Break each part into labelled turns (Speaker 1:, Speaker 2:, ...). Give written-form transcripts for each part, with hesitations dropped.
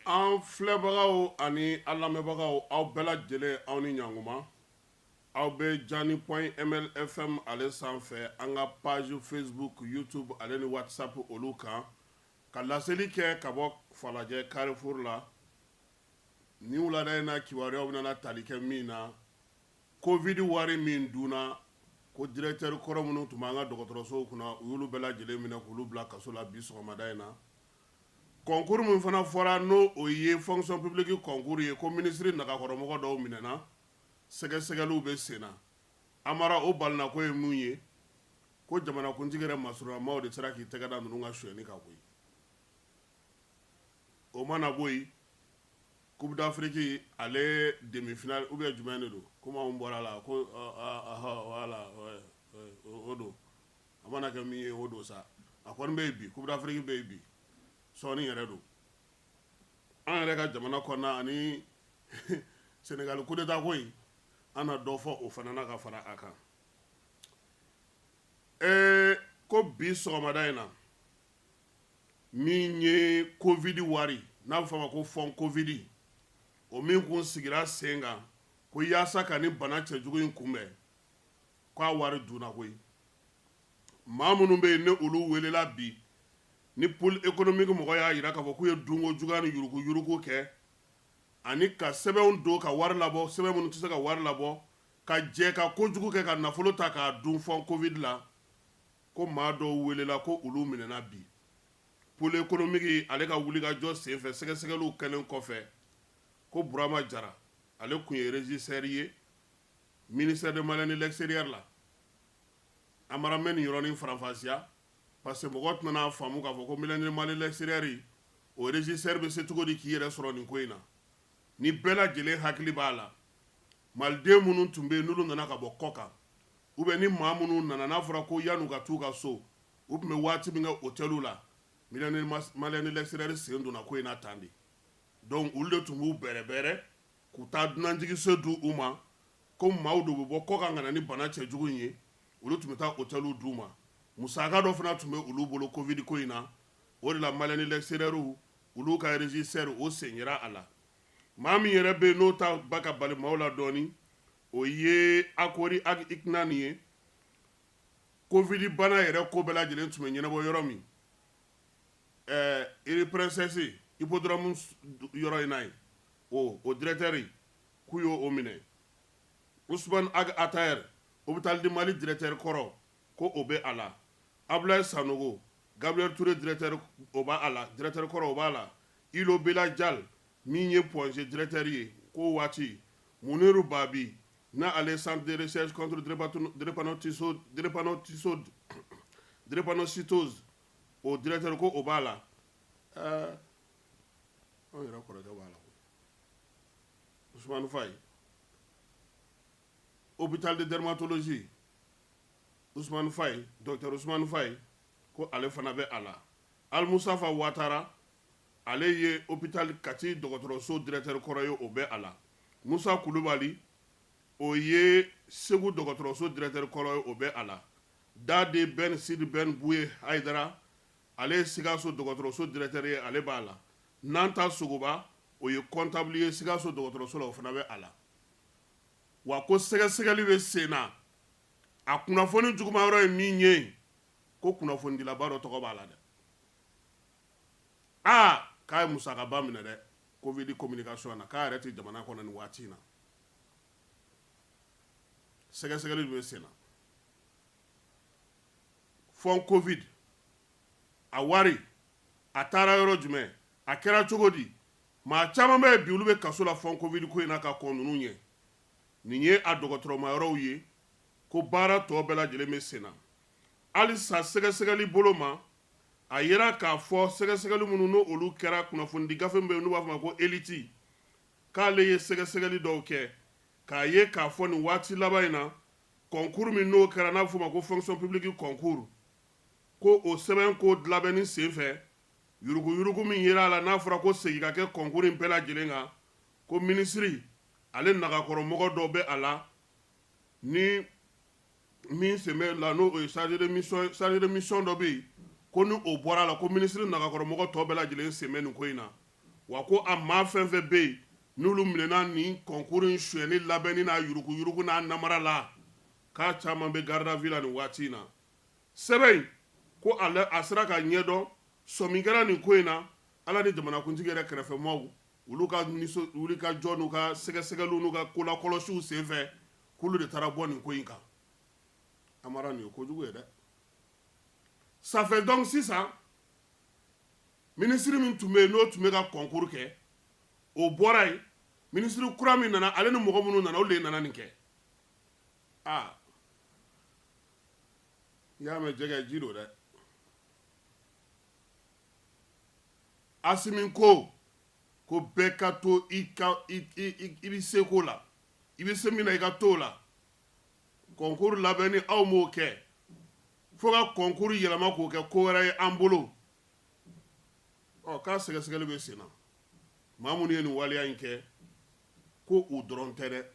Speaker 1: An filɛbagaw ani an lamɛnbagaw, aw bɛɛ lajɛlen, aw ni ɲankuma. Aw bɛ Jani point MLFM ale sanfɛ, an ka page Facebook, YouTube ale ni WhatsApp, olu kan ka laseli kɛ ka bɔ Falajɛ Carrefour la. Nin wulada in na, kibaruyaw bɛna tali kɛ min na, Covid wari min dunna, ko directeur kɔrɔ minnu tun b'an ka dɔgɔtɔrɔsow kunna, u y'olu bɛɛ lajɛlen minɛ k'olu bila kaso la bi sɔgɔmada in na. Concours min fana fɔra, n'o o ye fonction publique concours ye, ko minisiri nagakɔrɔmɔgɔ dɔw minɛna, sɛgɛsɛgɛliw bɛ sen na. Amara, o balinako ye mun ye? Ko jamanakuntigi yɛrɛ masurunnamaaw de sera k'i tɛgɛ da ninnu ka sonyɛni kan koyi. O mana bɔ yen, Coupe d'Afrique ale demi-finale ou bien jumɛn de don, komi anw bɔra la ko voilà, o don. A mana kɛ min ye, o don sa. A kɔni bɛ yen bi, Coupe d'Afrique bɛ yen bi, sɔɔni yɛrɛ don. An yɛrɛ ka jamana kɔnɔna ani Sénégal coup d'état ko in, an na dɔ fɔ o fana na ka fara a kan. Ko bi sɔgɔmada in na, min ye Covid wari, n'a bɛ fɔ a ma ko fonds Covid, o min kun sigira sen kan ko yaasa ka ni bana cɛjugu in kunbɛn, k'a wari dunna koyi. Maa minnu bɛ yen, ni olu welela bi, ni pôle économique mɔgɔ y'a jira k'a fɔ k'u ye dunko juguya ni yuruku yuruku kɛ, ani ka sɛbɛnw don ka wari labɔ, sɛbɛn minnu tɛ se ka wari labɔ, ka jɛ ka kojugu kɛ ka nafolo ta k'a dun fonds Covid la, ko maa dɔw welela, ko olu minɛna bi. Pôle économique ale ka wulikajɔ senfɛ, sɛgɛsɛgɛliw kɛlen kɔfɛ, ko Burama Jara, ale tun ye régisseur ye ministère de Maliens de l'extérieur la. Amara, bɛ nin yɔrɔnin faranfasiya, parce que mɔgɔ tɛna n'a faamu k'a fɔ ko ministère de Maliens de l'extérieur, o régisseur bɛ se cogo di k'i yɛrɛ sɔrɔ nin ko in na. Ni bɛɛ lajɛlen hakili b'a la, maliden minnu tun bɛ yen, n'olu nana ka bɔ kɔ kan, ou bien ni maa minnu nana, n'a fɔra ko yan'u ka t'u ka so, u tun bɛ waati min kɛ hôtel la, Maliens de l'extérieur sen donna ko in na tan de. Donc olu de tun b'u bɛrɛbɛrɛ k'u taa dunanjiginso di u ma, ko maaw de bɛ bɔ kɔ kan ka na ni bana cɛjugu in ye. Olu tun bɛ taa hôtel d'u ma. Musaka dɔ fana tun bɛ olu bolo Covid ko in na. O de la, Maliens de l'extérieur, olu ka régisseur, o sen yera a la. Maa min yɛrɛ bɛ yen, n'o ta ba ka bali maaw la dɔɔnin, o ye Akori Ag Ikinani ye. Covid bana yɛrɛ ko bɛɛ lajɛlen tun bɛ ɲɛnabɔ yɔrɔ min, rue Princesse, hippodrome yɔrɔ in na yen, o directeur, k'u y'o o minɛ. Ousmane Ag Attaher, hôpital du Mali directeur kɔrɔ, ko o bɛ a la. Abdoulaye Sanogo, Gabriel Touré directeur, o b'a la, directeur kɔrɔ, o b'a la. Ilo Bela Jal, min ye Point G directeur ye ko waati. Muniru Babi, n'a ale centre de recherche contre drépanocytose, o directeur, ko o b'a la. Anw yɛrɛ kɔrɔkɛ b'a la, Ousmane Faye, hôpital de dermatologie, Ousmane Faye, docteur Ousmane Faye, ko ale fana bɛ a la. Almusafa Watara, ale ye hôpital Kati dɔgɔtɔrɔso directeur kɔrɔ ye, o bɛ a la. Musa Kulubali, o ye Segu dɔgɔtɔrɔso directeur kɔrɔ ye, o bɛ a la. Dade Ben Sidi Ben Buye Hayidara, ale ye Sikaso dɔgɔtɔrɔso directeur ye, ale b'a la. Nanta Sogoba, o ye comptable ye Sikaso dɔgɔtɔrɔso la, o fana bɛ a la. Wa ko sɛgɛsɛgɛli bɛ sen na. A kunnafoni juguman yɔrɔ ye min ye, ko kunnafonidilaba dɔ tɔgɔ b'a la dɛ. Aa, k'a ye musakaba minɛ dɛ Covid communication na, k'a yɛrɛ tɛ jamana kɔnɔ nin waati in na. Sɛgɛsɛgɛli bɛ sen na. Fonds Covid, a wari a taara yɔrɔ jumɛn? A kɛra cogo di? Maa caman bɛ bi, olu bɛ kaso la fonds Covid ko in na ka kɔn ninnu ɲɛ. Nin ye a dɔgɔtɔrɔma yɔrɔw ye, ko baara tɔ bɛɛ lajɛlen bɛ sen na halisa sɛgɛsɛgɛli bolo ma. A yira k'a fɔ sɛgɛsɛgɛli minnu, n'o olu kɛra, kunnafonidi gafe min bɛ yen, n'u b'a fɔ ma ko Elite, k'ale ye sɛgɛsɛgɛli dɔw kɛ k'a ye k'a fɔ nin waati laban in na, concours min n'o kɛra, n'a bɛ fɔ o ma ko fonction publique concours, ko o sɛbɛn ko labɛnni senfɛ, yuruguyurugu min yera a la, n'a fɔra ko segin ka kɛ concours in bɛɛ lajɛlen kan, ko minisiri ale nagakɔrɔmɔgɔ dɔ bɛ a la, ni min sen bɛ la, n'o ye chargé de mission dɔ bɛ yen, ko ni o bɔra a la, ko minisiri nagakɔrɔmɔgɔ tɔ bɛɛ lajɛlen sen bɛ nin ko in na. Wa ko a maa fɛn fɛn bɛ yen n'olu minɛna nin concours in sonyɛni labɛnni n'a yuruguyurugu n'a namara la, k'a caman bɛ garde à vue la nin waati in na. Sɛbɛn in ko a sera ka ɲɛdɔn sɔmi kɛra nin ko in na, Ala ni jamanakuntigi yɛrɛ kɛrɛfɛmaaw, olu ka wulikajɔ n'u ka sɛgɛsɛgɛliw n'u ka kolakɔlɔsiw senfɛ, k'olu de taara bɔ nin ko in kan. Amara, nin ye kojugu ye dɛ. Ça fait donc sisan minisiri min tun bɛ yen, n'o tun bɛ ka concours kɛ, o bɔra yen. Minisiri kura min nana, ale ni mɔgɔ minnu nana, olu de nana nin kɛ. Aa, i y'a mɛn, jɛgɛ ji don dɛ. Asimi ko bɛɛ ka to i ka i bɛ se ko la, i bɛ se min na, i ka to o la. Concours labɛnni, aw m'o kɛ fo ka concours yɛlɛma k'o kɛ ko wɛrɛ ye an bolo. Ɔ, k'a sɛgɛsɛgɛli bɛ sen na. Maa minnu ye nin waleya in kɛ, ko u dɔrɔn tɛ dɛ,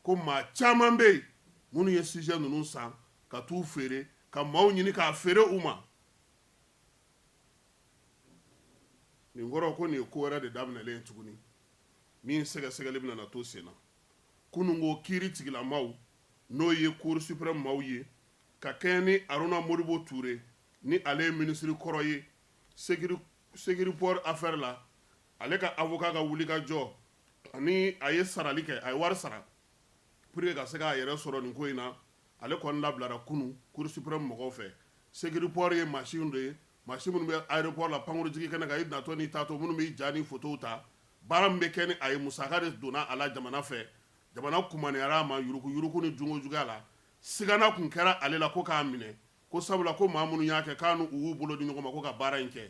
Speaker 1: ko maa caman bɛ yen minnu ye sujet ninnu san ka t'u feere, ka maaw ɲini k'a feere u ma. Nin kɔrɔ ko nin ye ko wɛrɛ de daminɛlen ye tuguni min sɛgɛsɛgɛli bɛna na to sen na. Kunun ko kiiri tigilamaw, n'o ye cour suprême maaw ye, ka kɛɲɛ ni Aruna Modibo Ture ni ale ye minisiri kɔrɔ ye Sécuriport affaire la, ale ka avocat ka wulikajɔ ani a ye sarali kɛ, a ye wari sara pour que ka se k'a yɛrɛ sɔrɔ nin ko in na, ale kɔni labilara kunun cour suprême mɔgɔw fɛ. Sécuriport ye machine de ye, machine minnu bɛ aéroport la, pankurujigi kɛnɛ kan, i natɔ n'i taatɔ, minnu b'i ja ni photow ta. Baara min bɛ kɛ ni a ye, musaka de donna a la jamana fɛ. Jamana kumaniyara a ma yuruguyurugu ni dunko juguya la. Sigana kun kɛra ale la ko k'a minɛ, ko sabula ko maa minnu y'a kɛ, k'a n'u y'u bolo di ɲɔgɔn ma ko ka baara in kɛ.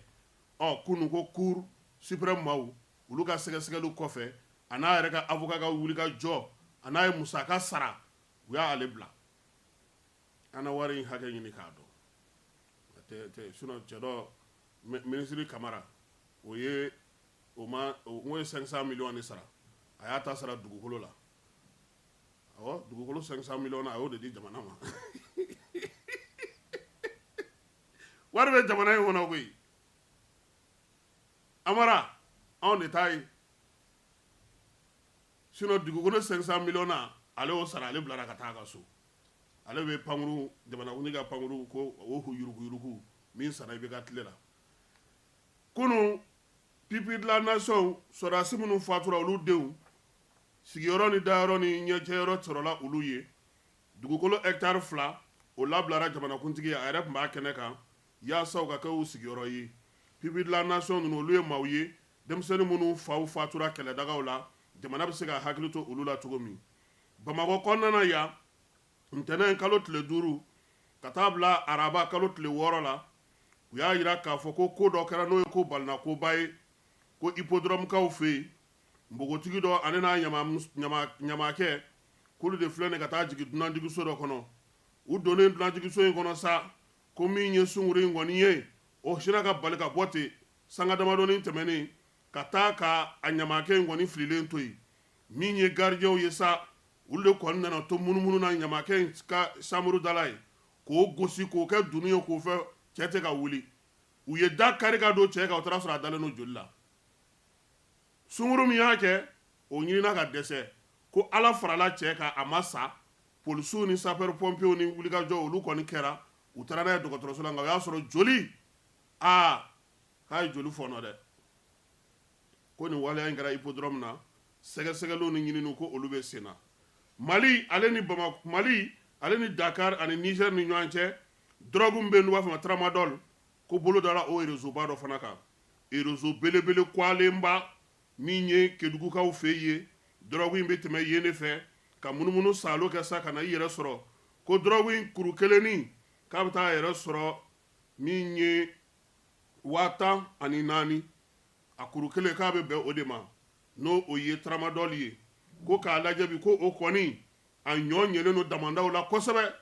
Speaker 1: Ɔ, kunun ko cour suprême maaw, olu ka sɛgɛsɛgɛliw kɔfɛ, a n'a yɛrɛ ka avocat ka wulikajɔ, a n'a ye musaka sara, u y'ale bila. An na wari in hakɛ ɲini k'a dɔn tɛ, sinon cɛ dɔ, minisiri Kamara, o ye o ma o ye 500 millions de sara. A y'a ta sara dugukolo la. Awɔ, dugukolo 500 millions, a y'o de di jamana ma. Wari bɛ jamana in kɔnɔ koyi. Amara, anw de t'a ye. Sinon dugukolo 500 millions na, ale y'o sara, ale bilara ka taa a ka so. Ale bɛ pankuru, jamanakuntigi ka pankuru ko o yuruguyurugu min sara i bɛ ka tile la. Kunun, pupilles de la nation, sɔrɔdasi minnu fatura, olu denw sigiyɔrɔ ni dayɔrɔ ni ɲɛcɛyɔrɔ sɔrɔla olu ye. Dugukolo hectare 2, o labilara jamanakuntigi ye, a yɛrɛ tun b'a kɛnɛ kan, yaasa u ka kɛ u sigiyɔrɔ ye. Pupilles de la nation ninnu, olu ye maaw ye, denmisɛnnin minnu faw fatura kɛlɛdagaw la, jamana bɛ se ka hakili to olu la cogo min. Bamakɔ kɔnɔna na yan, ntɛnɛn kalo tile 5 ka taa bila araba kalo tile 6 la, u y'a jira k'a fɔ ko ko dɔ kɛra, n'o ye ko balinakoba ye, ko hippodrome-kaw fɛ yen, npogotigi dɔ ani n'a ɲamakɛ, k'olu de filɛ nin ka taa jigin dunanjiginso dɔ kɔnɔ. U donnen dunanjiginso in kɔnɔ sa, ko min ye sunguru in kɔni ye, o sina ka bali ka bɔ ten sanga damadɔnin tɛmɛnen ka taa ka a ɲamakɛ in kɔni fililen to yen. Min ye garidiɲɛw ye sa, olu de kɔni nana to munumunu na ɲamakɛ in ka chambre da la yen, k'o gosi k'o kɛ dunun ye k'o fɛ, cɛ tɛ ka wuli. U ye da kari ka don cɛ kan, o taara sɔrɔ a dalen don joli la. Sunguru min y'a kɛ, o ɲinina ka dɛsɛ. Ko Ala farala cɛ kan, a ma sa. Polisiw ni sapeur pompiers ni wulikajɔ olu kɔni kɛra, u taara n'a ye dɔgɔtɔrɔso la, nka o y'a sɔrɔ joli, aa, k'a ye joli fɔnɔ dɛ. Ko nin waleya in kɛra hippodrome na. Sɛgɛsɛgɛliw ni ɲininiw, ko olu bɛ sen na. Mali ale ni Bamakɔ, Mali ale ni Dakar ani Niger ni ɲɔgɔn cɛ, drogue min bɛ yen n'u b'a fɔ ma tramadol, ko bolo dara o réseau ba dɔ fana kan, réseau belebele kwalenba min ye Kedugukaw fɛ yen. Drogue in bɛ tɛmɛ yen de fɛ ka munumunu saalo kɛ sa ka na i yɛrɛ sɔrɔ, ko drogue in kuru kelennin k'a bɛ taa a yɛrɛ sɔrɔ min ye 14,000. A kuru kelen k'a bɛ bɛn o de ma, n'o o ye tramadol ye. Ko k'a lajɛ bi, ko o kɔni a ɲɔ ɲɛlen don damandaw la kosɛbɛ,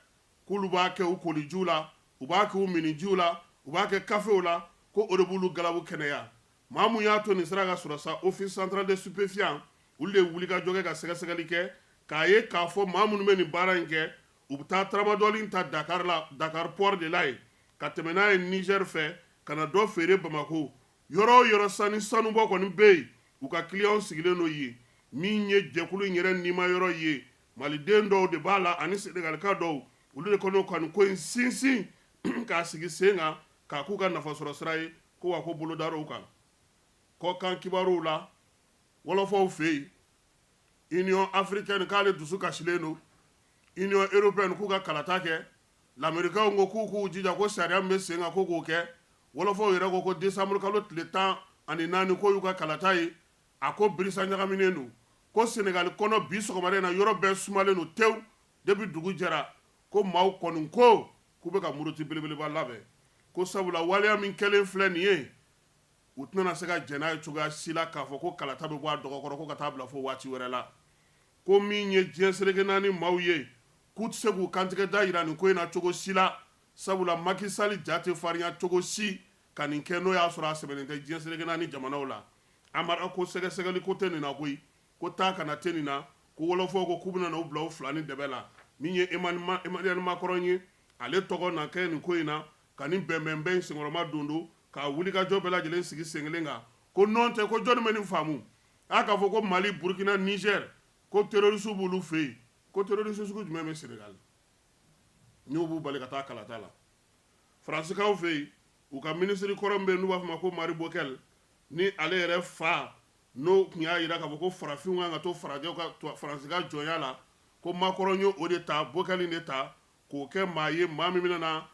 Speaker 1: k'olu b'a kɛ u kolijiw la, u b'a kɛ u minijiw la, u b'a kɛ kafew la, ko o de b'olu galabu kɛnɛya. Maa mun y'a to nin sira ka sɔrɔ sa, Office central de stupéfiant, olu de ye wulikajɔ kɛ ka sɛgɛsɛgɛli kɛ k'a ye k'a fɔ maa minnu bɛ nin baara in kɛ, u bɛ taa tramadol in ta Dakar la, Dakar port de la yen, ka tɛmɛ n'a ye Niger fɛ ka na dɔ feere Bamakɔ. Yɔrɔ o yɔrɔ, sani sanubɔ kɔni bɛ yen, U ka kiliyanw sigilen don yen. Min ye jɛkulu in yɛrɛ nimayɔrɔ ye, maliden dɔw de b'a la ani senegalika dɔw. Olu de kɔni ka nin ko in sinsin k'a sigi sen kan k'a k'u ka nafasɔrɔ sira ye, ko wa ko bolodar'u kan. Kɔkan kibaruw la, wɔlɔfɔw fɛ yen, Union africaine k'ale dusu kasilen don. Union européenne k'u ka kalata kɛ. Lamerikaw ko k'u k'u jija ko sariya min bɛ sen kan ko k'o kɛ. Wɔlɔfɔw yɛrɛ ko ko décembre kalo tile 14 k'o y'u ka kalata ye. A ko birisa ɲagaminen don. Ko Senegali kɔnɔ bi sɔgɔmada in na yɔrɔ bɛɛ sumalen don tewu depuis dugu jɛra. Ko maaw kɔni ko k'u bɛ ka muruti belebeleba labɛn. Ko sabula waleya min kɛlen filɛ nin ye, u tɛna se ka jɛn n'a ye cogoya si la k'a fɔ ko kalata bɛ bɔ a dɔgɔkɔrɔ ko ka taa bila fo waati wɛrɛ la. Ko min ye diɲɛ seleke naani maaw ye, k'u tɛ se k'u kantigɛ da jira nin ko in na cogo si la, sabula Macky Sall ja tɛ farinya cogo si ka nin kɛ n'o y'a sɔrɔ a sɛbɛnnen tɛ diɲɛ seleke naani jamanaw la. Amara ko sɛgɛsɛgɛli ko tɛ nin na koyi, ko taa ka na tɛ nin na, ko wɔlɔfɔw ko k'u bɛna na u bila u fila ni dɛbɛ la. Min ye Emmanuel Macron ye, ale tɔgɔ na kɛ nin ko in na ka nin bɛnbɛnbɛn in senkɔrɔma don don k'a wulikajɔ bɛɛ lajɛlen sigi sen kelen kan, ko nɔn tɛ ko jɔnni bɛ nin faamu? A k'a fɔ ko Mali, Burukina, Niger ko terroriste b'olu fɛ yen, ko terroriste sugu jumɛn bɛ Senegal n'u b'u bali ka taa kalata la? Faransikaw fɛ yen, u ka minisiri kɔrɔ min bɛ yen n'u b'a fɔ ma ko Marie Bockel, ni ale yɛrɛ fa n'o tun y'a jira k'a fɔ ko farafinw kan ka to farajɛw ka Faransi ka jɔnya la, ko Macron ye o de ta, Bockel de ta k'o kɛ maa ye, maa min bɛna na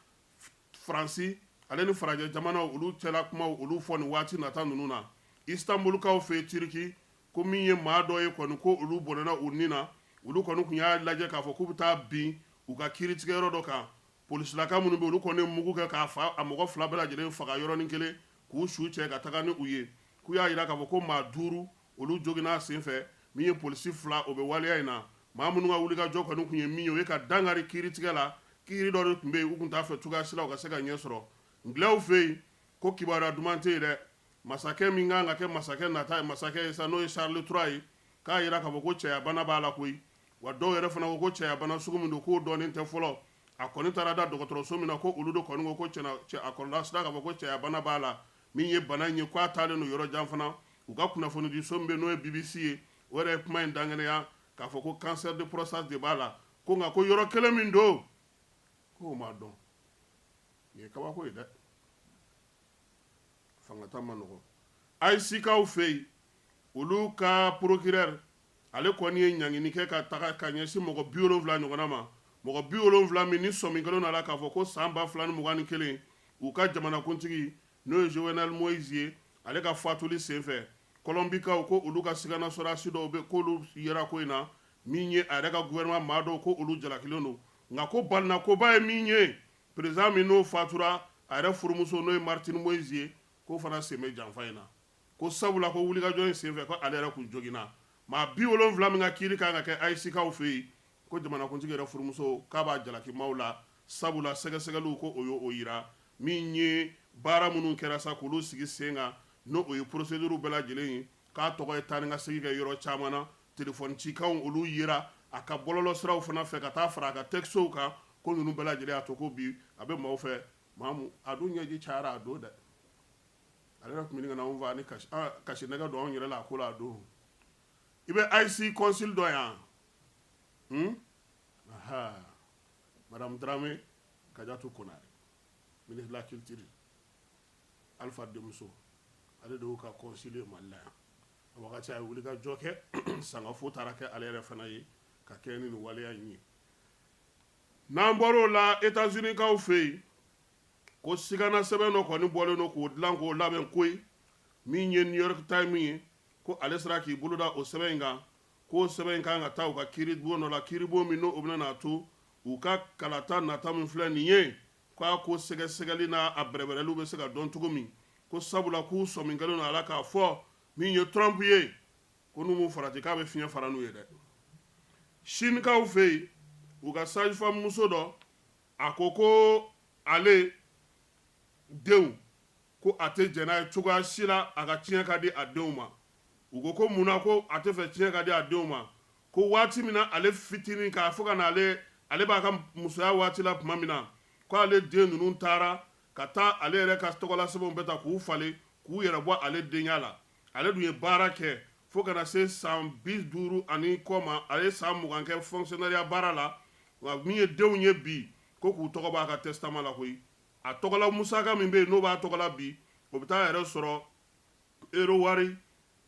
Speaker 1: Faransi ale ni farajɛ jamanaw olu cɛla kumaw olu fɔ nin waati nata ninnu na. Istanbulkaw fɛ yen Turki, ko min ye maa dɔ ye kɔni ko olu bɔnɛna u ni na, olu kɔni tun y'a lajɛ k'a fɔ k'u bɛ taa bin u ka kiiritigɛyɔrɔ dɔ kan. Polisilaka minnu bɛ olu kɔni mugu kɛ k'a fa a mɔgɔ fila bɛɛ lajɛlen faga yɔrɔnin kelen, k'u su cɛ ka taga ni u ye. K'u y'a jira k'a fɔ ko maa duuru olu joginna a senfɛ, min ye polisi fila o bɛ waleya in na. Maa minnu ka wulikajɔ kɔni tun ye min ye, o ye ka dankari kiiritigɛ la. Kiiri dɔ de tun bɛ yen, u tun t'a fɛ cogoya si la u ka se ka ɲɛ sɔrɔ. Ngilɛw fɛ yen, ko kibaruya duman tɛ yen dɛ. Masakɛ min kan ka kɛ masakɛ nata ye, masakɛ ye sa, n'o ye Charles III ye, k'a jira k'a fɔ ko cɛyabana b'a la koyi. Wa dɔw yɛrɛ fana ko ko cɛyabana sugu min don, k'o dɔnnen tɛ fɔlɔ. A kɔni taara da dɔgɔtɔrɔso min na, ko olu de kɔni ko ko cɛ, a kɔrɔla sira k'a fɔ ko cɛyabana b'a la. Min ye bana in ye, k'a taalen don yɔrɔ jan fana. U ka kunnafonidiso min bɛ n'o ye BBC ye, o yɛrɛ ye kuma in dankɛnɛya k'a fɔ ko cancer de prostate de b'a la. Ko nka ko yɔrɔ kelen min don, k'o ma dɔn. Nin ye kabako ye dɛ. Fangata man nɔgɔ. AES-kaw fɛ yen, olu ka procureur ale kɔni ye ɲangini kɛ ka taga ka ɲɛsin mɔgɔ 70 ɲɔgɔnna ma, mɔgɔ 70 min ni sɔmi kɛlen don a la k'a fɔ ko san 2021, u ka jamanakuntigi n'o ye Jovenel Moïse ye, ale ka fatuli senfɛ, Kɔlɔnbikaw ko olu ka sigana sɔrɔdasi dɔw bɛ k'olu yera ko in na. Min ye a yɛrɛ ka gouvernement maa dɔw, ko olu jalakilen don. Nka ko balinakoba ye min ye, président min n'o fatura, a yɛrɛ furumuso n'o ye Martine Moïse ye, k'o fana sen bɛ janfa in na, ko sabula ko wulikajɔ in senfɛ ko ale yɛrɛ kun joginna. Maa 70 min ka kiiri kan ka kɛ AES-kaw fɛ yen, ko jamanakuntigi yɛrɛ furumuso k'a b'a jalaki maaw la, sabula sɛgɛsɛgɛliw ko o y'o jira. Min ye baara minnu kɛra sa k'olu sigi sen kan, n'o o ye procédure bɛɛ lajɛlen ye, k'a tɔgɔ ye taa ni ka segin kɛ yɔrɔ caman na, téléphone cikanw olu yera a ka bɔlɔlɔ siraw fana fɛ ka taa fara a ka textow kan, ko ninnu bɛɛ lajɛlen y'a to ko bi a bɛ maaw fɛ. Maamu a dun ɲɛji cayara a don dɛ, ale yɛrɛ tun bɛ ɲini ka na anw fa ni kasi nɛgɛ don anw yɛrɛ la a ko la a don. I bɛ AES consul dɔn yan, aha, madame Dramé Kadiatou Konare, ministre de la culture, Alpha denmuso, ale de y'u ka consul ye Mali la yan. A wagati a ye wuli ka jɔ kɛ, sangafo taara kɛ ale yɛrɛ fana ye ka kɛ ni nin waleya in ye. N'an bɔr'o la, États-Unis kaw fɛ yen, ko sigana sɛbɛn dɔ kɔni bɔlen don k'o dilan k'o labɛn koyi. Min ye New York Times ye, ko ale sera k'i bolo da o sɛbɛn in kan, k'o sɛbɛn in kan ka taa u ka kiiribon dɔ la, kiiribon min n'o bɛna n'a to u ka kalata nata min filɛ nin ye, k'a ko sɛgɛsɛgɛli n'a a bɛrɛbɛrɛliw bɛ se ka dɔn cogo min. Ko sabula k'u sɔmi kɛlen don a la k'a fɔ min ye Trump ye, ko n'u m'u farati k'a bɛ fiɲɛ fara n'u ye dɛ. Sinikaw fɛ yen, u ka sage femme muso dɔ, a ko ko ale denw ko a tɛ jɛn n'a ye cogoya si la a ka tiɲɛ ka di a denw ma. U ko ko mun na ko a tɛ fɛ tiɲɛ ka di a denw ma? Ko waati min na ale fitinin k'a fɔ ka na ale b'a ka musoya waati la tuma min na, ko ale den ninnu taara ka taa ale yɛrɛ ka tɔgɔla sɛbɛnw bɛɛ ta k'u falen k'u yɛrɛ bɔ ale denya la. Ale dun ye baara kɛ fo ka na se san 50 ani kɔ ma. A ye san 20 kɛ fonctionnaireya baara la. Nka min ye denw ye bi, ko k'u tɔgɔ b'a ka testament la koyi. A tɔgɔla musaka min bɛ yen, n'o b'a tɔgɔla bi, o bɛ taa yɛrɛ sɔrɔ euro wari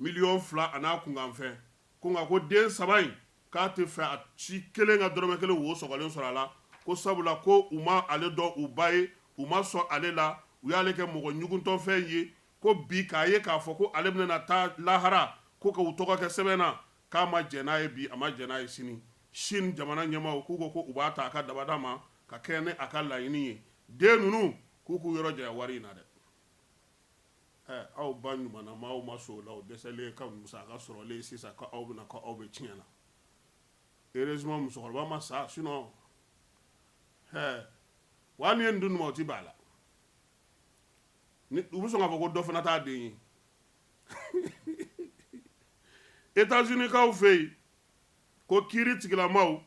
Speaker 1: miliyɔn 2 a n'a kunkanfɛn. Ko nka ko den saba in, k'a tɛ fɛ a si kelen ka dɔrɔmɛ kelen wo sɔgɔlen sɔrɔ a la, ko sabula ko u ma ale dɔn u ba ye, u ma sɔn ale la, u y'ale kɛ mɔgɔ ɲuguntɔfɛn ye. Ko bi k'a ye k'a fɔ ko ale bɛna taa lahara, ko k'u tɔgɔ kɛ sɛbɛn na, k'a ma jɛn n'a ye bi, a ma jɛn n'a ye sini. Chine jamana ɲɛmaaw k'u ko ko u b'a ta a ka dabada ma ka kɛɲɛ ni a ka laɲini ye. Den ninnu k'u k'u yɔrɔ janya wari in na dɛ. Ɛ, aw ba ɲuman ma, aw ma sɔn o la. O dɛsɛlen ka musaka sɔrɔlen sisan, ko aw bɛna ko aw bɛ tiɲɛ na. Heureusement, musokɔrɔba ma sa, sinon ɛ, wa hali ni ye nin dun ma, o ti b'a la. Ni u bɛ sɔn k'a fɔ ko dɔ fana t'a den ye. États-Unis kaw fɛ yen, ko kiiri tigilamaw,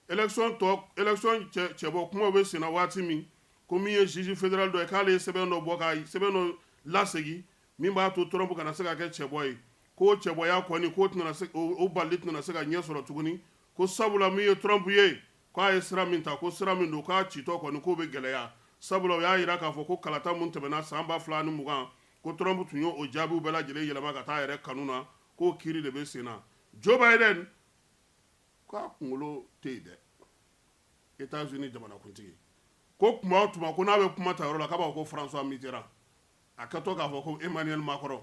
Speaker 1: élection tɔ, élection cɛbɔ kumaw bɛ senna waati min, ko min ye juge fédéral dɔ ye, k'ale ye sɛbɛn dɔ bɔ ka sɛbɛn dɔ lasegin min b'a to Trump kana se ka kɛ cɛbɔ ye, ko cɛbɔya kɔni, k'o tɛna se, o balili tɛna se ka ɲɛ sɔrɔ tuguni, ko sabula min ye Trump ye, k'a ye sira min ta, ko sira min don, k'a citɔ kɔni, k'o bɛ gɛlɛya, sabula o y'a jira k'a fɔ ko kalata mun tɛmɛna san 2020, ko Trump tun y'o jaabiw bɛɛ lajɛlen yɛlɛma ka taa a yɛrɛ kanu na, k'o kiiri de bɛ sen na. Joe Biden k'a kunkolo tɛ yen dɛ. États-Unis jamanakuntigi ko tuma o tuma ko n'a bɛ kuma ta yɔrɔ la, k'a b'a fɔ ko François Mitterrand, a kɛtɔ k'a fɔ ko Emmanuel Macron,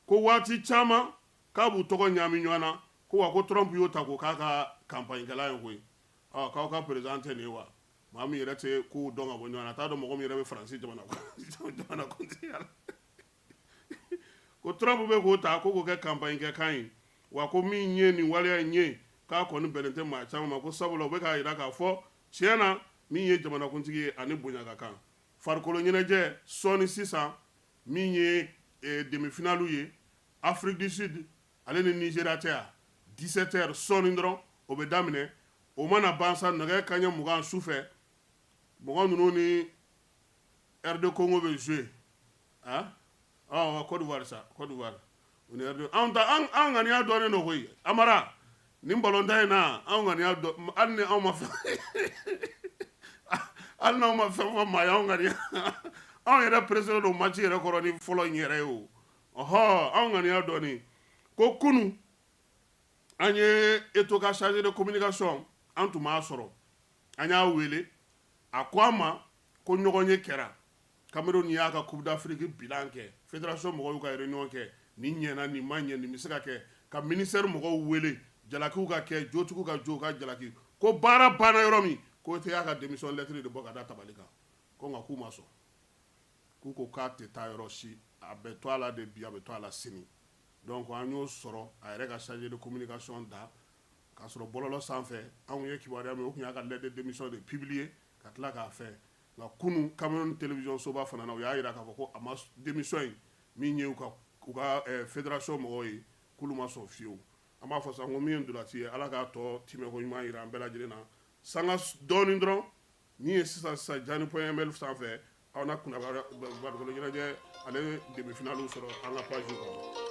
Speaker 1: ko waati caman k'a b'u tɔgɔ ɲaami ɲɔgɔn na, ko wa ko Trump y'o ta k'o k'a ka campagne kɛla ye koyi. Ɔ, k'aw ka président tɛ nin ye wa? Maa min yɛrɛ tɛ kow dɔn ka bɔ ɲɔgɔn na, a t'a dɔn mɔgɔ min yɛrɛ bɛ Faransi jamanakuntigiya la, ko Trump bɛ k'o ta ko k'o kɛ campagne kɛ kan ye wa. Ko min ye nin waleya in ye, k'a kɔni bɛnnen tɛ maa caman ma, ko sabula u bɛ k'a jira k'a fɔ tiɲɛ na, min ye jamanakuntigi ye, ani bonya ka kan. Farikolo ɲɛnajɛ sɔɔni sisan, min ye demi-finale ye, Afrique du Sud ale ni Nigeria tɛ yan, 17 heures sɔɔni dɔrɔn o bɛ daminɛ. O mana ban sa, nɛgɛ kanɲɛ 20 su fɛ, mɔgɔ ninnu ni RD Congo bɛ jouer. Ah, ɔ, Côte d'Ivoire sa, Côte d'Ivoire o ni RD. Anw ta, an ŋaniya dɔnnen don koyi. Amara, nin balontan in na, anw ŋaniya dɔn. Hali ni anw ma fɛn, hali n'anw ma fɛn fɔ maa ye, anw ŋaniya, anw yɛrɛ pressé don match yɛrɛ kɔrɔ ni fɔlɔ in yɛrɛ ye o. Ɔhɔ, anw ŋaniya dɔɔni ko kunun an ye Eto'o ka chargé de communication, an tun b'a sɔrɔ, an y'a wele, a ko an ma ko ɲɔgɔn ye kɛra Cameroun y'a ka Coupe d'Afrique bilan kɛ, fédération mɔgɔw y'u ka réunion kɛ, nin ɲɛna, nin ma ɲɛ, nin bɛ se ka kɛ, ka ministère mɔgɔw wele, jalakiw ka kɛ, jotigiw ka jo ka jalaki, ko baara banna yɔrɔ min, ko Eto'o y'a ka démission lettre de bɔ ka da tabali kan. Ko nka k'u ma sɔn, k'u ko k'a tɛ taa yɔrɔ si, a bɛ to a la de bi, a bɛ to a la sini. Donc an y'o sɔrɔ a yɛrɛ ka chargé de communication da, k'a sɔrɔ bɔlɔlɔ sanfɛ anw ye kibaruya min, o tun y'a ka lettre de démission de publier ka tila k'a fɛn. Nka kunun, Cameroun télévision soba fana na, u y'a jira k'a fɔ ko a ma démission in min ye, u ka fédération mɔgɔw ye, k'olu ma sɔn fiyewu. An b'a fɔ sa ko min ye ntolanci ye, Ala k'a tɔ timɛko ɲuman jira an bɛɛ lajɛlen na. Sanga dɔɔnin dɔrɔn min ye sisan sisan, jani.ml sanfɛ, aw na kunnafoni farikolo ɲɛnajɛ ale demi-finale sɔrɔ an ka page kan.